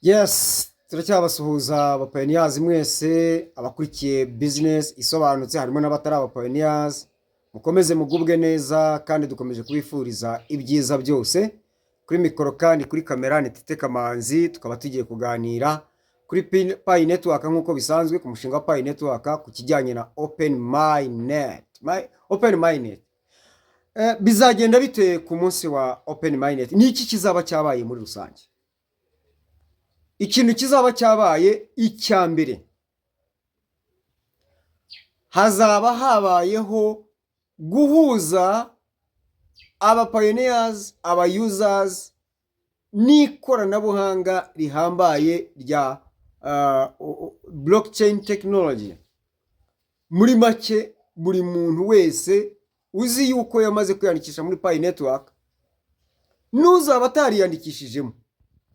Yes, turacyabasuhuza abapioneers mwese, abakurikiye business isobanutse, harimo n'abatari abapioneers. Mukomeze mugubwe neza kandi dukomeje kubifuriza ibyiza byose. Kuri mikoro kandi kuri kamera ni Tite Kamanzi, tukaba tugiye kuganira kuri Pi Network nk'uko bisanzwe, ku mushinga wa Pi Network, ku kijyanye na Open Mainnet. Open Mainnet. Bizagenda bite ku munsi wa Open Mainnet? Ni iki kizaba cyabaye muri rusange? Ikintu kizaba cyabaye, icya mbere, hazaba habayeho guhuza aba pioneers, aba users n'ikoranabuhanga rihambaye rya blockchain technology. Muri make, buri muntu wese uzi yuko yamaze kwiyandikisha muri Pi Network n'uzaba atariyandikishijemo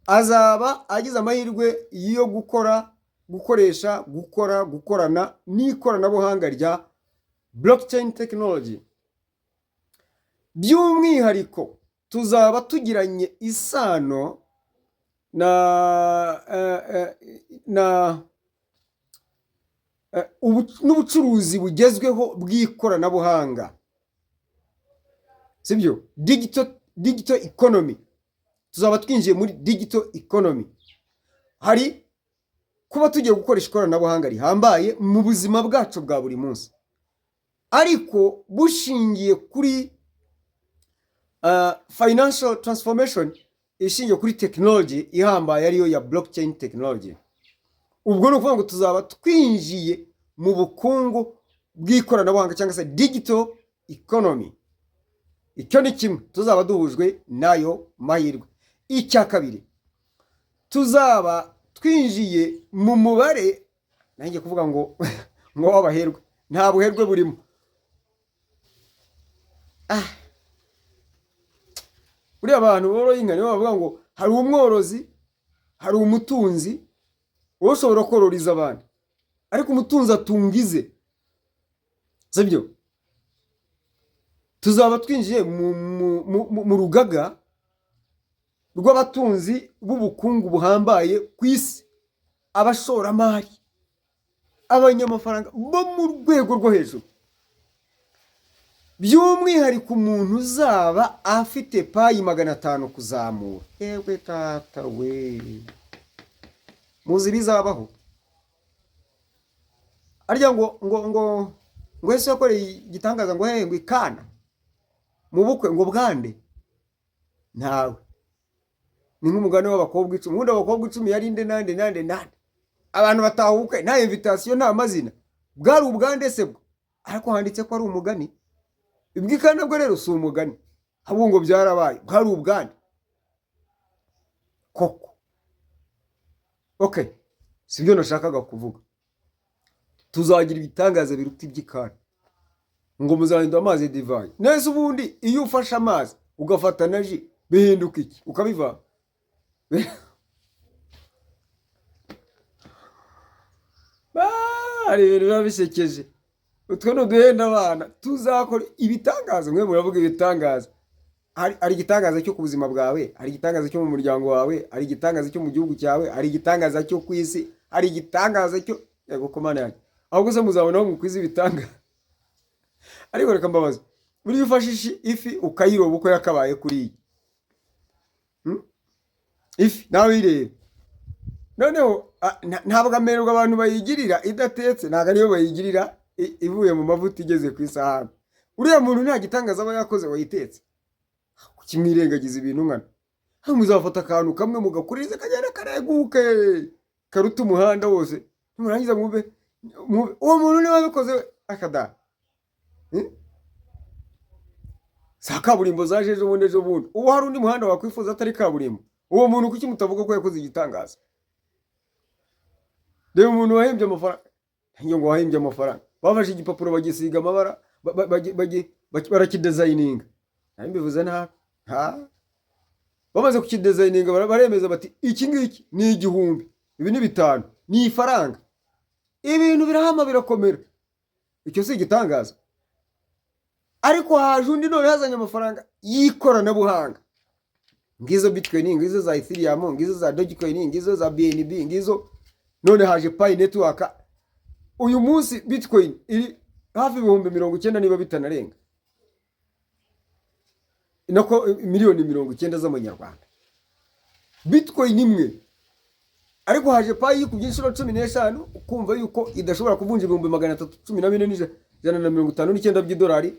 azaba agize amahirwe yo gukora, gukoresha, gukora, gukorana n'ikoranabuhanga rya blockchain technology. By'umwihariko tuzaba tugiranye isano na n'ubucuruzi bugezweho bw'ikoranabuhanga, sibyo? Digital economy. Tuzaba twinjiye muri digital economy. Hari kuba tugiye gukoresha ikoranabuhanga rihambaye mu buzima bwacu bwa buri munsi, ariko bushingiye kuri financial transformation ishingiye kuri technology ihambaye, ariyo ya blockchain technology. Ubwo ni ukuvuga ngo tuzaba twinjiye mu bukungu bw'ikoranabuhanga cyangwa se digital economy. Icyo ni kimwe tuzaba duhujwe n'ayo mahirwe. Icya kabiri, tuzaba twinjiye mu mubare, nanjye kuvuga ngo w'abaherwe, nta buherwe burimo. Ah. Buriya abantu boroye inka nibo bavuga ngo hari umworozi, hari umutunzi. Wowe ushobora kororeza abandi, ariko umutunzi atunga ize, sibyo? Tuzaba twinjiye mu rugaga rw'abatunzi b'ubukungu buhambaye ku isi, abashoramari, abanyamafaranga bo mu rwego rwo hejuru. By'umwihariko umuntu uzaba afite Pi 500 kuzamura. Yewe tata we, muzi bizabaho arya ngo Yesu yakoreye igitangaza ngo hehe? Ngo ikana mu bukwe, ngo bwande? Ntawe. Ni nk'umugani w'abakobwa 10. Ubundi abakobwa 10 yari nde nande nande nande? Abantu bataha ubukwe nta invitation, nta mazina, bwari ubwande se bwo? Ariko handitse ko ari umugani. Ibw'ikana bwo rero si umugani, ahubwo ngo byarabaye. Bwari ubwande koko? Okay, si byo nashakaga kuvuga. Tuzagira ibitangaza biruta iby'ikana, ngo muzahindura amazi divayi. Neza, ubundi iyo ufashe amazi ugafata na jus, bihinduka iki ukabivanga? Hari ibintu biba bisekeje. Utwo ni uduhenda abana. Tuzakora ibitangaza. Mwe muravuga ibitangaza. Hari igitangaza cyo ku buzima bwawe, hari igitangaza cyo mu muryango wawe, hari igitangaza cyo mu gihugu cyawe, hari igitangaza cyo ku isi, hari igitangaza cyo, yego ko Mana yanjye. Ahubwo se muzabona aho mukwiza ibitangaza? Ariko reka mbabaze, buriya ufashe ifi ukayiroba uko yakabaye kuriya, Ifi nawe uyirebe noneho, ntabwo amererwa abantu bayigirira idatetse, ntabwo ariyo bayigirira ivuye mu mavuta igeze ku isahani. Uriya muntu nta gitangaza aba yakoze wayitetse? Kuki mwirengagiza ibintu nkana? Hano muzafata akantu kamwe mugakuriza, kagenda kareguke karuta umuhanda wose, nimurangiza mube uwo muntu niba wabikoze akada. Za kaburimbo zaje ejo bundi, ejo bundi. Ubu hari undi muhanda wakwifuza atari kaburimbo? Uwo muntu kuki mutavuga ko yakoze igitangaza? Reba umuntu wahembye amafaranga, ngira ngo wahembye amafaranga, bafashe igipapuro bagisiga amabara, barakidesigninga. Nari mbivuze nabi. Ha, bamaze kukidesigninga, baremeza bati iki ngiki ni 1000, ibi ni 5, ni ifaranga. Ibintu birahama, birakomera. Icyo si igitangaza? Ariko haje undi none yazanye amafaranga y'ikoranabuhanga. Ngizo Bitcoin, ngizo za Ethereum, ngizo za Dogecoin, ngizo za BNB, ngizo. None haje Pi Network. Uyu munsi Bitcoin iri hafi 90,000, niba bitanarenga, nako miliyoni 90 z'amanyarwanda Bitcoin imwe. Ariko haje Pi yikubye inshuro 15, ukumva yuko idashobora kuvunja 314,159 by'idolari.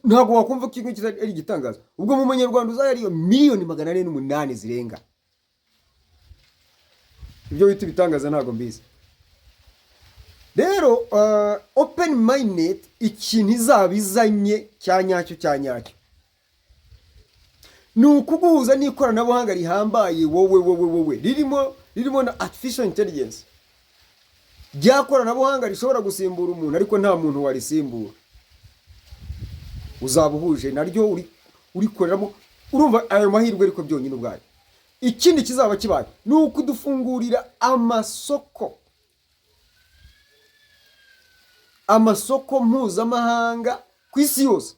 Ntabwo wakumva ko kimwe ari igitangaza. Ubwo mu manyarwanda uzaya ariyo miliyoni 408 zirenga. Ibyo wita ibitangaza ntabwo mbizi. Rero open mainnet, ikintu izaba izanye cya nyacyo cya nyacyo ni ukuguhuza n'ikoranabuhanga rihambaye, wowe wowe wowe, ririmo na artificial intelligence, rya koranabuhanga rishobora gusimbura umuntu, ariko nta muntu warisimbura. Uzaba uhuje naryo, urikoreramo. Urumva ayo mahirwe ariko byonyine ubwayo. Ikindi kizaba kibaye ni ukudufungurira amasoko, amasoko mpuzamahanga ku isi yose,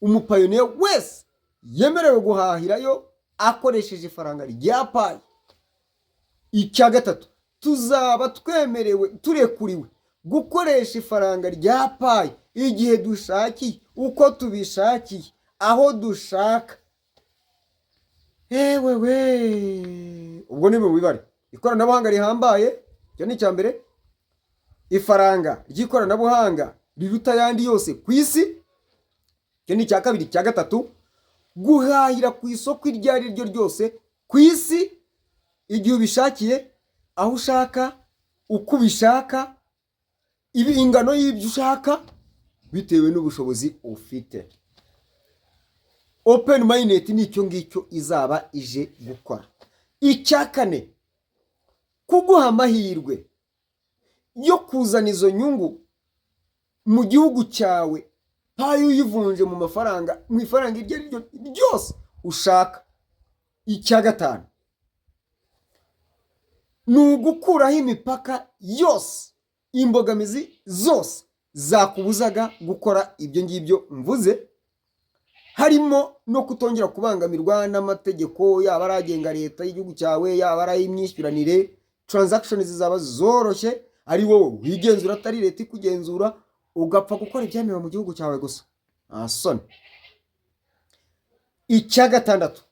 umupayoniya wese yemerewe guhahirayo akoresheje ifaranga rya Pi. Icya gatatu, tuzaba twemerewe, turekuriwe gukoresha ifaranga rya Pi igihe dushakiye, uko tubishakiye, aho dushaka. Ewe we, ubwo ni mu mibare: ikoranabuhanga rihambaye, icyo ni icya mbere; ifaranga ry'ikoranabuhanga riruta ayandi yose ku isi, icyo ni icya kabiri; icya gatatu, guhahira ku isoko iryo ari ryo ryose ku isi, igihe ubishakiye, aho ushaka, uko ubishaka, ibi ingano y'ibyo ushaka bitewe n'ubushobozi ufite. Open mainnet ni icyo ngicyo izaba ije gukora. Icya kane, kuguha amahirwe yo kuzana izo nyungu mu gihugu cyawe, Pi uyivunje mu mafaranga, mu ifaranga iryo ari ryo ryose ushaka. Icya gatanu ni ugukuraho imipaka yose, imbogamizi zose zakubuzaga gukora ibyo ngibyo mvuze, harimo no kutongera kubangamirwa n'amategeko, yaba ari agenga leta y'igihugu cyawe, yaba ari ay'imyishyuranire. Transaction zizaba zoroshye, ari wowe wigenzura, atari leta ikugenzura, ugapfa gukora ibyemewe mu gihugu cyawe gusa, nta soni. Icya gatandatu,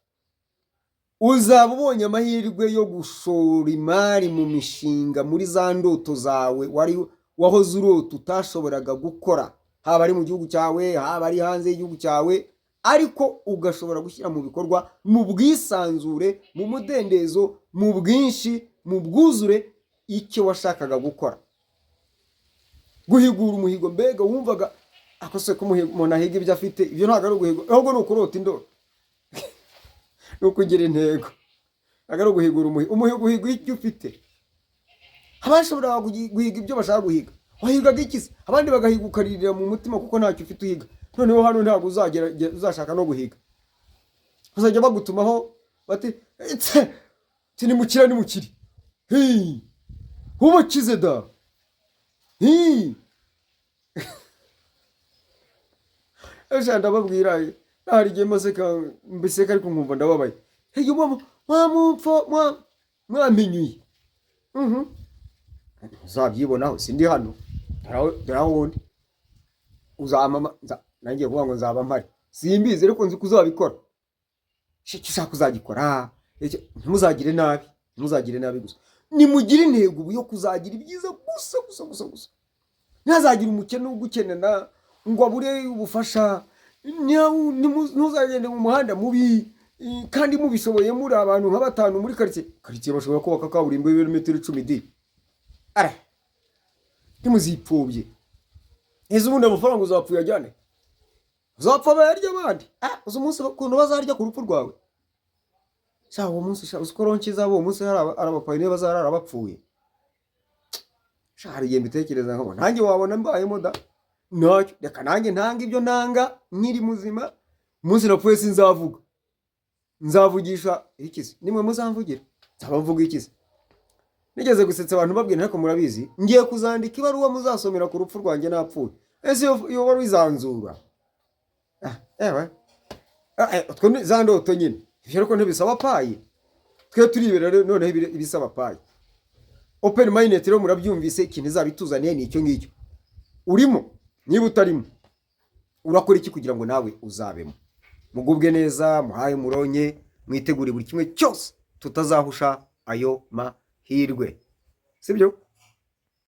uzaba ubonye amahirwe yo gushora imari mu mishinga, muri za ndoto zawe wari wahoze urota utashoboraga gukora, haba ari mu gihugu cyawe, haba ari hanze y'igihugu cyawe, ariko ugashobora gushyira mu bikorwa mu bwisanzure, mu mudendezo, mu bwinshi, mu bwuzure icyo washakaga gukora, guhigura umuhigo. Mbega wumvaga akose ko umuntu ahiga ibyo afite, ibyo ntabwo ari uguhiga, ahubwo ni ukurota indoto, ni ukugira intego. Ntabwo ari uguhigura umuhigo. Umuhigo uhiga icyo ufite. Abashoboraga guhiga ibyo bashaka guhiga, wahigaga iki se? Abandi bagahiga ukaririra mu mutima kuko ntacyo ufite uhiga. Noneho hano ntabwo uzagera uzashaka no guhiga, bazajya bagutumaho bati: "Tse, nimukire, nimukire, Hey, ubakize da, Hey." Ejo ndababwira, hari igihe maseka mbiseka, ariko nkumva ndababaye. Hey, mwamupfo mwaminyuye. Uzabyibonaho, sindi hano, dore aho wundi uzamama nangiye kuvuga ngo nzaba mpari, simbizi, ariko nzi ko uzabikora. Icyo ushaka uzagikora. Ntimuzagire nabi, ntimuzagire nabi gusa, nimugire intego ubu yo kuzagira ibyiza gusa gusa gusa gusa. Ntihazagire umukene ugukenena ngo abure ubufasha. Ntuzagende mu muhanda mubi kandi mubishoboye, muri abantu nka batanu muri karitsiye bashobora kubaka kaburimbo y'ibirometero 10 di. Ara ntimuzipfobye. Ese ubundi amafaranga uzapfa uyajyane? Uzapfa bayarya abandi. Uzi umunsi ukuntu bazarya ku rupfu rwawe? Sha, uwo munsi, sha, uzi ko ronki zabo uwo munsi hari abapayiniya bazarara bapfuye. Sha, hari igihe mbitekereza nkabona nanjye wabona mbayemo da. Ntacyo, reka nanjye ntanga ibyo ntanga nkiri muzima. Umunsi napfuye sinzavuga, nzavugisha iki se? Nimwe muzamvugira, nzaba mvuga iki se? Nigeze gusetsa abantu babwira, ariko murabizi, ngiye kuzandika ibaruwa muzasomera ku rupfu rwanjye napfuye. Ese iyo baruwa izanzura? Ewe, utwo ni za ndoto nyine. Ibyo ariko ntibisaba Pi. Twe turibera rero noneho ibisaba Pi. Open mainnet rero murabyumvise, ikintu izaba ituzaniye ni icyo ngicyo. Urimo? Niba utarimo, urakora iki kugira ngo nawe uzabemo? Mugubwe neza, muhaye muronye, mwitegure buri kimwe cyose, tutazahusha ayo mahirwe, sibyo?